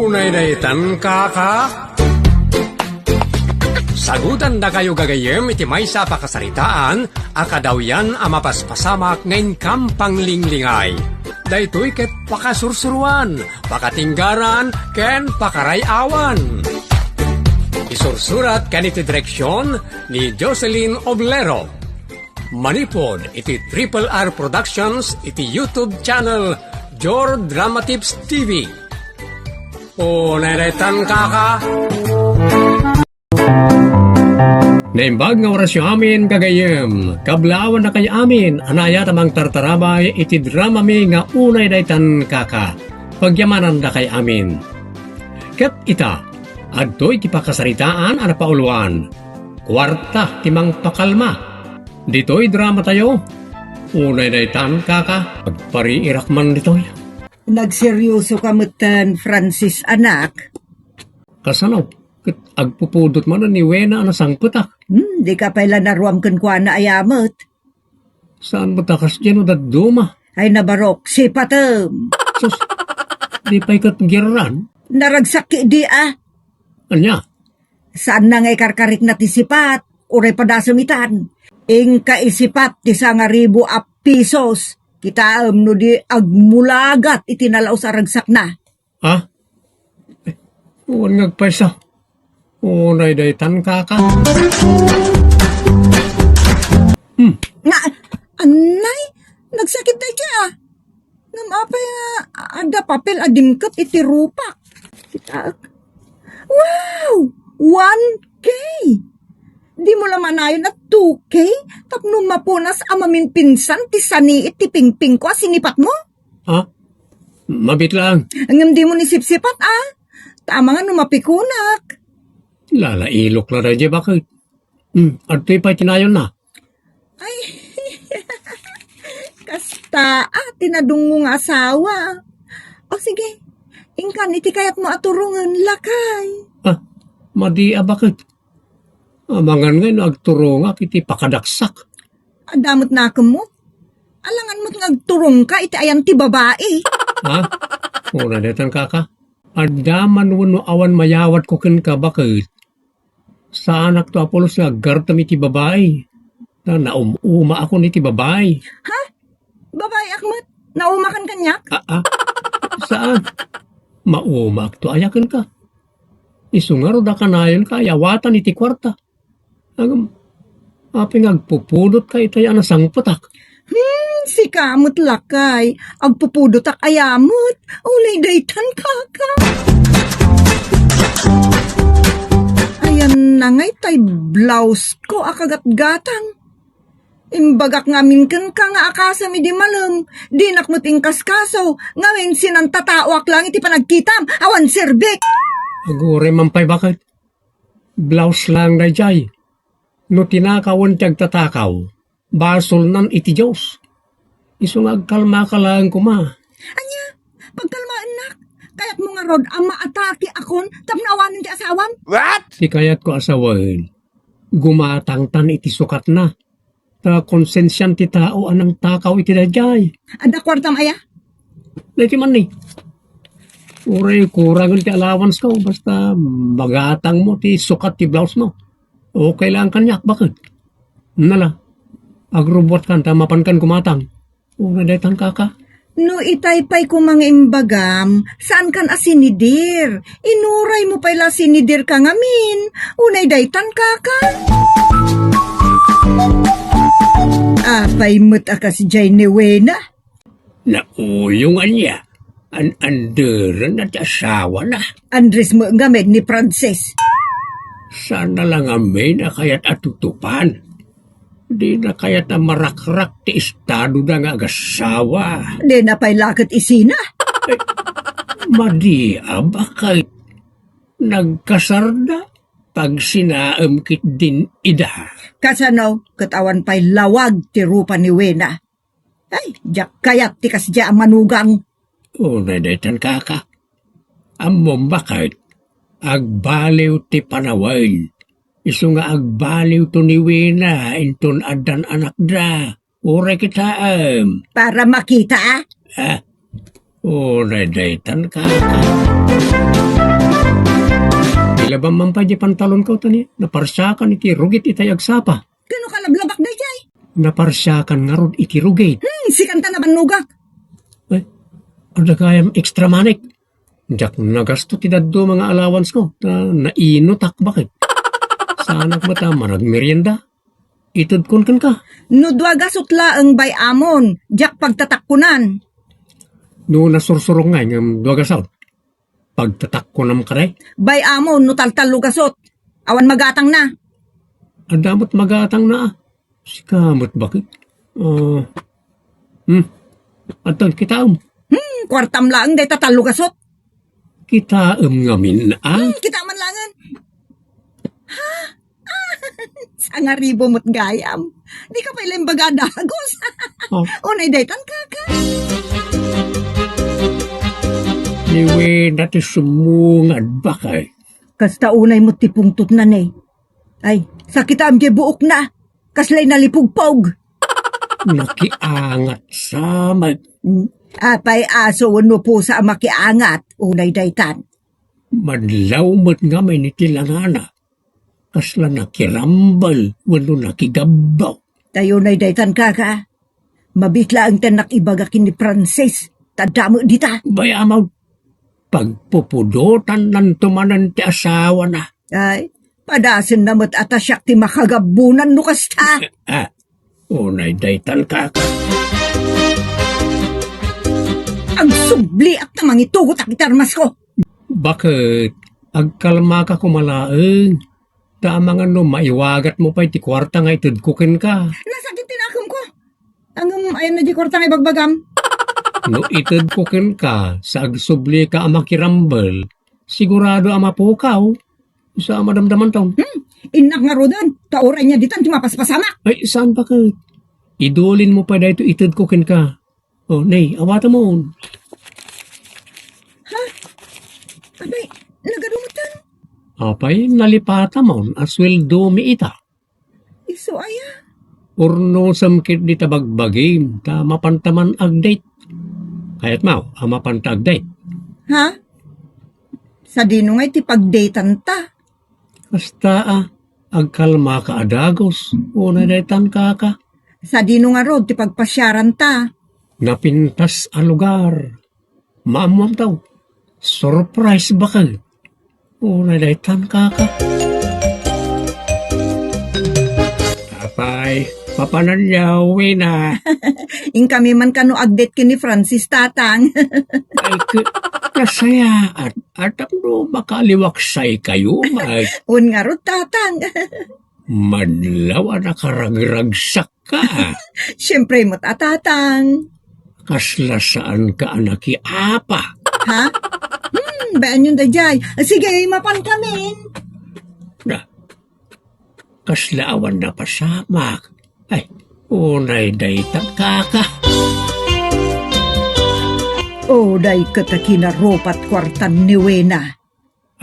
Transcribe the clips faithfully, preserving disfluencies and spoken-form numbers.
Unay daytan, kaka? Sagutan dakayo gagayyem iti maysa a pakasaritaan a kadawyan a mapaspasamak nga inkam panglinglingay. Daytoy ket pakasursuruan, pakatinggaran, ken pakaray-awan. Isursurat ken iti direksyon ni Jocelyn Oblero. Manipud iti Triple R Productions iti YouTube channel Jor Drama Tips T V. Unay daytan, kaka? Naimbag nga orasyo amin, gagayyem. Kablaawan dakayo amin a naayat a mangtartarabay iti dramami nga Unay daytan, kaka. Pagyamanan dakayo amin. Ket ita, adtoy ti pakasaritaan a napauluan. Kuarta ti mangpakalma. Ditoy dramatayo, Unay daytan, kaka. Agpariirak man ditoy. Nagseryoso ka metten, Francis, anak. Kasano? Ket agpupudot man ni Wena a nasangpetak. Hmm, di ka pay la naruam kenkuana aya met. Saan met a kasdiay no dadduma? Ay, nabarok, sipatem. Sus, di pay ket gerran? Naragsak idi a. Ania? Saanna nga ikarkarikna ti sipat, uray padasem itan. Inka isipat ti sangaribu a pisos. Kitaem no di agmulagat iti nalaus a ragsakna. Ha? Wen nga agpaysa. Unay daytan, kaka. Hmm. Nga, anay, nagsakit daytoy a. Ngem apay nga adda papel a dimkep iti rupak? Kitaek. Wow! One K! Dimo la manayon a two K tapno mapunas a maminpinsan ti saniit ti pingpingko a sinipatmo? Ha? Mabit lang. Ngem dimo ni sipsipat, a? Tama nga no mapikunak. Lalailok la daydiay, baket. Hmm, adtoy pay ti nayonna. Ay, kasta a ti nadungngo nga asawa. O sige, inkan iti kayatmo a turongen, lakay. Ah, madi a, baket. Amangan ngay no agturongak iti pakadaksak. Adda met nakemmo? Alangan met nga agturongka iti ayan ti babai. Ha? Unay daytan, kaka. Adda man wenno awan mayawatko kenka, baket. Saanakto a pulos nga aggartem iti babai. Ta naum-umaakon iti babai. Ha? Babaiak met? Naumakan kaniak? Ah, ah. Saan? Maumaakto aya kenka. Isu ngarud a kanayonka a yawatan iti kuarta. Ngem, apay nga agpupudotka itay a nasangpetak? Hmm, sika met, lakay. Agpupudotak aya met? Unay daytan, kaka. Ayanna ngay tay blouse ko a kagatgatang. Imbagak ngamin kenka nga akasem idi malem, dinak met inkaskaso, ngamin sinantataoak lang iti panagkitam, awan serbik. Aguray man pay, baket. Blouse lang daydiay. No tinakawen ti agtatakaw, basolnan iti Dios. Isu nga agkalmaka laeng koma. Ania, pagkalmaennak? Kayatmo ngarud a maatake akon tapno awanen ti asawam? What? Ti kayatko a sawen, gumatangtan iti sukatna. Ta konsensian ti tao a nangtakaw iti daydiay. Adda kuartam aya? Daytoy man ni. Uray kurangen ti allowanceko, basta magatangmo ti sukat ti blousemo. Okay lang kaniak, baket. Nala, agrubbuatkan ta mapankan gumatang. Unay daytan, kaka. No itay pay koma nga imbagam, saankan a sinidir. Inuraymo pay la sinidirka ngamin. Unay daytan, kaka. Apay met a kasdiay ni Wena? Nauyong ania? An-anderenna ti asawana. Andres met ngamin ni Francis. Saan na lang ngamin a kayat a tutupan. Dina kayat a marakrak ti estadoda nga agasawa. Dina pay la ket isina. Eh, madi a, baket. Nagkasarda, pagsinaem ketdin ida. Kasano ket awan pay lawag ti rupa ni Wena? Ay, diak kayat ti kasdiay a manugang. Unay daytan, kaka. Ammom, baket, agbaliw ti panawen. Isu nga agbaliwto ni Wena inton addan anakda. Uray kitaem. Para makita, a? Ah, unay daytan, kaka. Labam man pay di pantalonko, ta ni, naparsiakan iti rugit itay agsapa. Kano kalablabak dayjay? Naparsiakan ngarud iti rugit. Hmm, sikan ta nabannogak. Ay, adda gayam extra money. Diak nagasto ti dadduma nga allowance ko, ta nainutak baket. Saanak met a managmerienda. Itedkon kenka. No dua gasut laeng bay amon, diak pagtatakkonan. No nasursurong ngay ngem dua gasut, pagtatakkonam kadi? Bay amon, no taltallo gasut, awan magatangna. Adda met magatangna, a. Sika met baket. Ah, hmm. Adton, kitaem. Hmm, kuartam laeng dayta tallo gasut. Kitaem ngamin, a? Hmm, kita man laengen. Ha? Sangaribo met gayam. Di ka pay la imbaga a dagos. Oh. Unay daytan, kaka. Ni Wena ti sumungad, bakay. Kasta unay met ti pungtotna, ne. Ay, sakitaem ti buokna. Kaslay nalipugpog. Nakiangat sa mag- Apay aso wenno pusa a makiangat, unay daytan. Madlaw met ngamin iti langana. Kasla nakirambal wenno nakigabbaw. Tay unay daytan, kaka. Mabiit laeng ti annak ibaga ken ni Francis, ta adda met dita. Bay amon, pagpupudotannanto manen ti asawana. Ay, padasenna met a ta siak ti makagabbunan no kasta. Ah, unay daytan, kaka. Agsubliak ta mangitugotak iti armasko. Baket, agkalmaka koma laeng. Ta amangan no maiwagatmo pay ti kuarta nga itedko kenka. Nasakit ti nakemko. Ngem ayanna diay kuarta nga ibagbagam. No itedko kenka sa agsublika a makirambel, sigurado a mapukaw. Sa madamdamanton. Hmm, innak ngaruden, ta uray nia ditan ti mapaspasamak. Ay, saan, baket? Idulinmo pay daytoy itedko kenka. Oh, ne, awatamon. Ha? Apay, nagadu metten? Apay, nalipatamon a sueldomi ita. Isu aya? Urnosem ketdi ta bagbagim, ta mapanta man agdate. Kayatmo a mapanta agdate? Ha? Sadino ngay ti pagdatanta? Kasta a, agkalmaka a dagos, unay daytan, kaka. Sadino ngarud ti pagpasiaranta? Napintas a lugar. Maammoanto. Surprise, baket. Unay daytan, kaka. Apay, papananyo, Wena? Inkami man kano agdate ken ni Francis, tatang. Ay, ke-, kasayaat. Tapno makaliwaksaykayo, Mike. Wen ngarud, tatang. Madlaw a nakaragragsakka. Siempre met a, tatang. Kasla saanka a nakiapa. Ha? Hmm, bayanyon dayjay. Sige, mapankamin. Na, kasla awan napasamak. Ay, unay dayta, kaka. Uray ket a kinarupat kuartan ni Wena.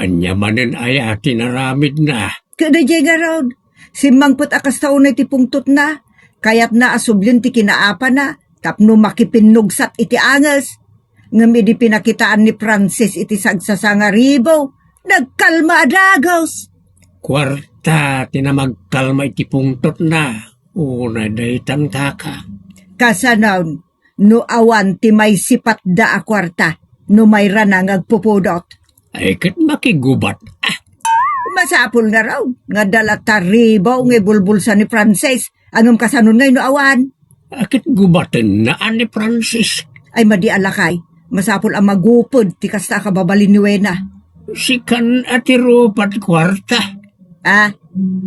Ania manen aya ti naramidna? Ket dayjay ngarud, simmangpet a kasta unay ti pungtotna, kayatna a sublin ti kinaapana tapno makipinnugsat iti anges. Ngem idi pinakitaan ni Francis iti sagsasangaribo, nagkalma a dagus. Kuarta ti namagkalma iti pungtotna, unay daytan, kaka. Kasanon, no awan ti maisipatda a kuarta, no mayrana nga agpupudot? Ay, ket makigubat. Ah! Masapul ngarud nga adda latta ribu nga ibulbulsa ni Francis, ngem kasanon ngay no awan? Ah, ket gubatenna a ni Francis. Ay, madi a lakay, masapul a maguped ti kasta a kababalin ni Wena. Sikan a ti rupat kuarta. Ah,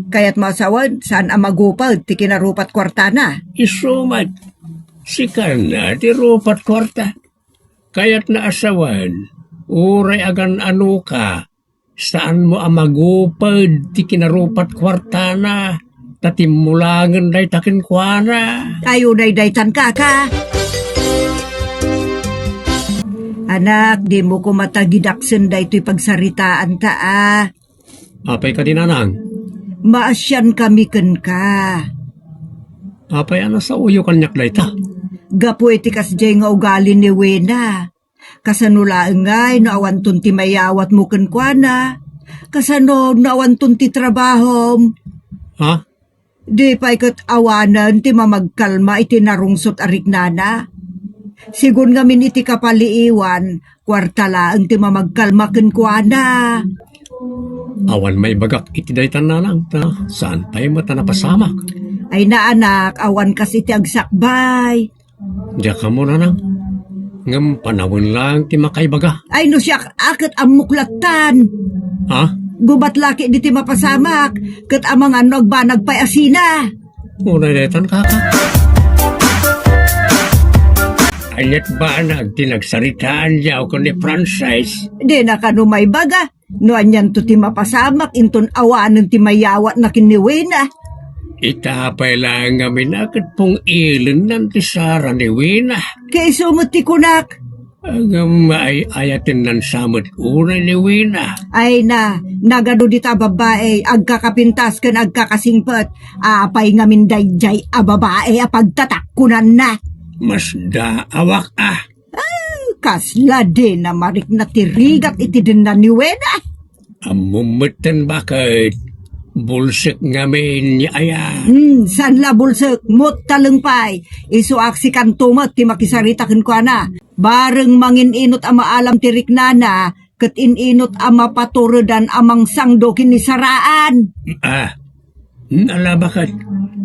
kayatmo a sawen, saan a maguped ti kinarupat kuartana? Isu met, sikan a ti rupat kuarta. Kayatna a sawen, uray agan-anoka, saanmo a maguped ti kinarupat kuartana, ta timmulangen dayta kenkuana. Ay, unay daytan, kaka. Anak, dimo koma tagidaksen daytoy pagsaritaanta, a. Apay kadi, nanang? Maasiankami kenka. Apay a nasaoyo kaniak dayta? Gapu iti kasdiay nga ugali ni Wena. Kasano laeng ngay no awanton ti mayawatmo kenkuana? Kasano no awanton ti trabahom? Ha? Di pay ket awanen ti mamagkalma iti narungsot a riknana? Sigun ngamin iti kapaliiwan, kuarta laeng ti mamagkalma kenkuana. Awan maibagak iti dayta, nanang, ta saan pay met a napasamak. Ay, naanak, awan kas iti agsakbay. Diak ammo, nanang. Ngem panawen laeng ti makaibaga. Ay, no siak a ket ammok lattan. Ha? Gubat laki diti mapasamak, ket amangan no agbanag pay a sina. Unay daytan, kaka. Aniat banag ti nagsaritaanyo ken ni Francis? Dina kano maibaga. No anianto ti mapasamak inton awanen ti mayawatna ken ni Wena. Ita pay laeng ngamin a ket pung-ilennan ti sara ni Wena. Kaiso met ti kunak. Ngem ay-ayatennan sa met unay ni Wena. Ay na, nagadu dita babae, agkakapintas ken agkakasingpet. Apay ngamin daydiay a babae a pagtatakkunanna? Masdaawak a. Ah, kasla dina marikna ti rigat iti denna ni Wena. Ammom metten baket, bulsek ngamin ni aya. Hmm, saan la bulsek, muttaleng pay. Isu aksikanto met ti makisarita kenkuana. Bareng mangin-inot a maalam ti riknana, ket in-inot a mapaturedan a mangsangdo ken ni saraan. Ah, Ala, baket,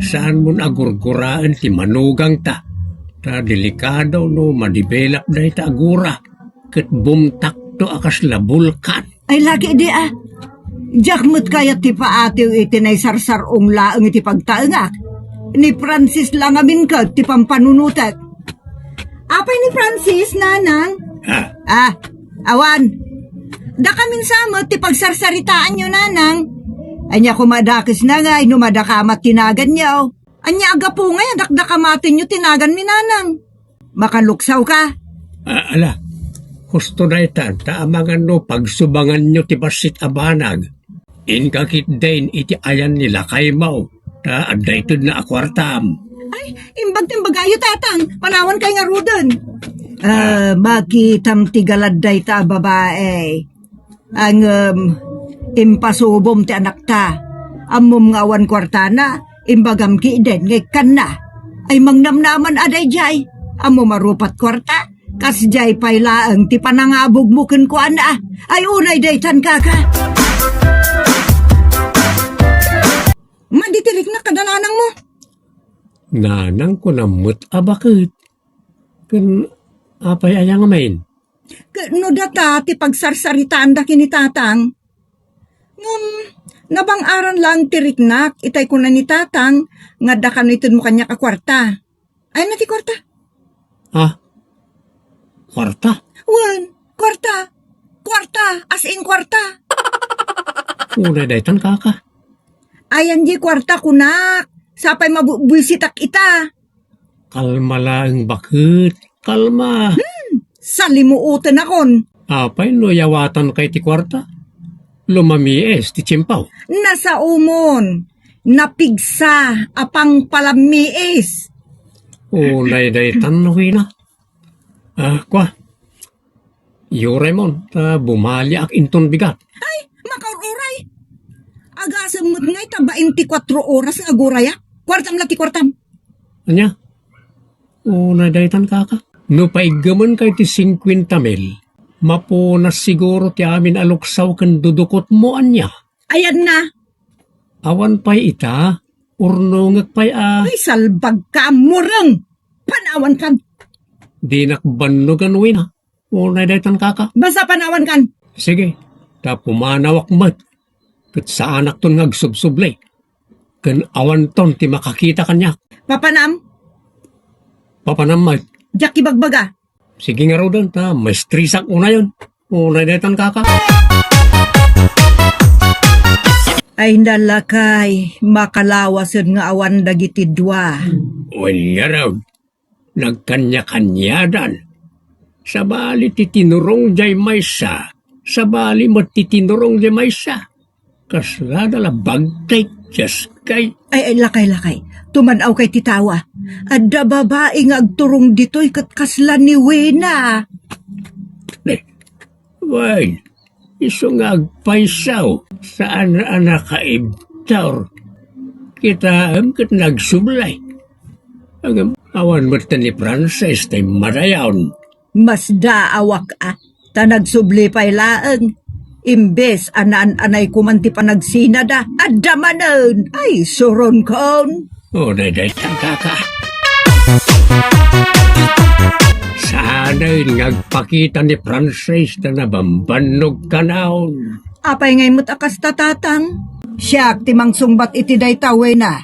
saanmon a gurguraen ti manugangta. Ta delikado no ma-develop dayta a gura, ket bumtakto a kasla bulkan. Ay, laki di a. Diak met kayat ti paatiw iti naisarsar-ong laeng iti pagtaengak. Ni Francis la ngamin ket ti pampanunotek. Apay ni Francis, nanang? Ah. Ah, awan. Dakamin sa met ti pagsarsaritaanyo, nanang. Ania koma a dakesna ngay no madakamat ti naganyo? Ania a gapu ngay a dakdakamatenyo ti naganmi, nanang? Makaluksaw ka? Ah, ala, husto daytan, ta amangan no pagsubanganyo ti bassit a banag. Inka ketdin iti ayan ni lakaymo, ta adda itedna a kuartam. Ay, imbag ti imbagayo, tatang. Panawan kay ngaruden. Ah, makitam ti galad dayta a babae. Ngem, impasubom ti anakta. Ammom nga awan kuartana, imbagam ketdin nga ikkanna. Ay, mangnamnaman a daydiay. Ammom a rupat kuarta, kasdiay pay laeng ti panangabugmo kenkuana. Ay, unay daytan, kaka. Madi ti riknak kada nanangmo. Nanang, kunam met a baket. Ken apay aya ngamin? Ket no data ti pagsarsaritaanda ken ni tatang, ngem nabang-aran laeng ti riknak itay kuna ni tatang nga adda kano itedmo kaniak a kuarta. Ayanna ti kuarta? Ah, kuarta? Wen, kuarta. Kuarta, as in kuarta. Unay daytan, kaka. Ayan di kuarta, kunak. Sapay mabubuisitak ita. Kalma laeng, baket. Kalma. Hmm, salimuotenakon. Apay no yawatankay ti kuarta? Lumamiis ti tiempaw. Nasaomon. Napigsa a pangpalammiis. Unay daytan, Wena. Ah, kua. Iyuraymon, ta bumaliak inton bigat. Ay, makaur-uray. Agasem met ngay ta bainti kuatro oras nga agurayak. Kuartam la ti kuartam. Ania? Unay daytan, kaka. No paiggemenka iti singkuenta mil, mapunas siguro ti amin a luksaw ken dudukotmo, ania? Ayanna. Awan pay ita, urnongek pay a. Ay, salbagka, mureng! Panawankan! Dinak bannogan, Wena. Unay daytan, kaka. Basta panawankan! Sige, ta pumanawak met. Ket saanakton nga agsubsubli. Ken awanton ti makakita kaniak. Papanam? Papanam met. Diak ibagbaga. Sige ngaruden ta maestresak unayen. Unay daytan, kaka. Ay, nalakay, makalawasen nga awan dagiti dua. Wen ngarud, nagkaniakaniadan. Sabali ti tinurong jay maysa, sabali met ti tinurong jay maysa. Kasla da la bagtek, Dios kay. Ay, ay, lakay, lakay. Tuman-aw kay ti tawa. Adda babai nga agturong ditoy ket kasla ni Wena. Eh, wen, Isu nga agpaysaw, saan a nakaibtur. Kitaem ket nagsubli. Ngem awan met ni Francis ti madayaw. Masdaawak a, ta nagsubli pay laeng. Imbes a naan-anay koman ti panagsinada, adda manen! Ay, suronkon! O, daydiay, kaka. Saanen nga agpakita ni Francis ta nabambannog kanayon. Apay ngay met a kasta, Tatang? Siak ti mangsungbat iti dayta, Wena.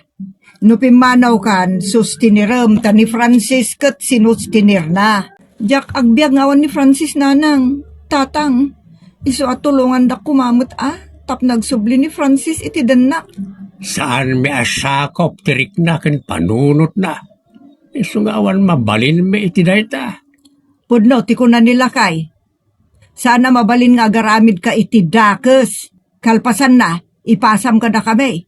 No pimmanawkan, sustinirem ta ni Francis ket sinustinirna. Diak agbiag nga awan ni Francis, Nanang, Tatang. Isu a tulongandak koma met a, tapno agsubli ni Francis iti dennak. Saanmi a sakup ti rikna ken panunotna. Isu nga awan mabalinmi iti dayta. Pudno ti kuna ni lakay. Saan a mabalin nga agaramidka iti dakes. Kalpasanna, ipasam kadakami.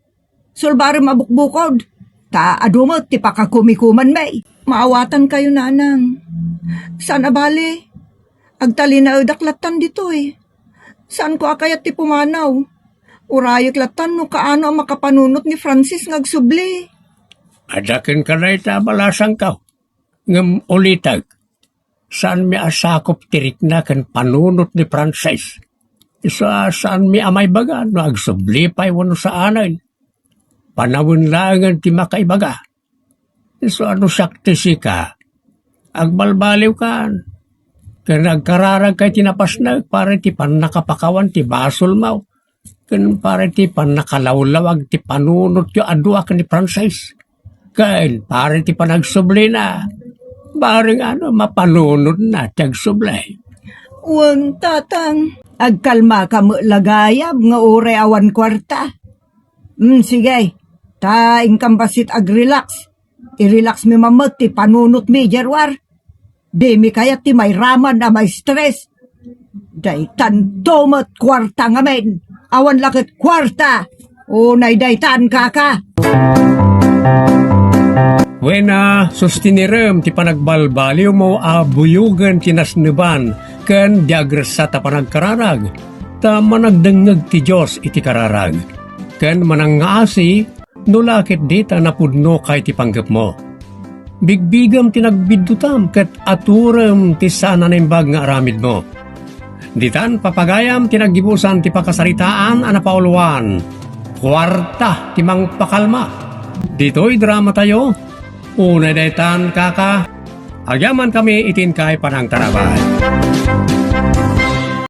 Sulbarem a bukbukod, ta adu met ti pakakumikumanmi. Maawatankayo, Nanang. Saan a bale, agtalinaedak lattan ditoy. Saanko a kayat ti pumanaw. Urayek lattan no kaano a makapanunot ni Francis nga agsubli. Adda kenka dayta a balasangko. Ngem ulitek, saanmi a sakup ti rikna ken panunot ni Francis. Isu a saanmi a maibaga no agsubli pay wenno saanen. Panawen laengen ti makaibaga. Isu a no siak ti sika, agbalbaliwkan ken agkararagka iti napasnek para iti pannakapakawan ti basolmo. Ken para iti pannakalawlawag ti panunotyo a dua ken ni Francis. Ken para iti panagsublina, bareng ano mapanunotna ti agsubli. Wen, Tatang, agkalmaka met la gayam nga uray awan kuarta. Hmm, sige, ta inkam bassit agrelax. I-relax mi man met ti panunotmi, Gerwar. Dimi kayat ti mairaman a ma-stress. Daytan to met kuarta ngamin. Awan la ket kuarta. Unay daytan, kaka. Wena, sustinirem ti panagbalbaliwmo a buyogen ti nasneban ken di agressat a panagkararag, ta managdengngeg ti Dios iti kararag, ken manangngaasi no la ket dita napudnokay ti panggepmo. Bigbigem ti nagbiddutam ket aturem ti saan a naimbag nga aramidmo. Ditan papagayam ti naggibusan ti pakasaritaan a napauluan, Kuarta ti Mangpakalma. Ditoy dramatayo, unay daytan, kaka, agyamankami iti inkay panangtarabay.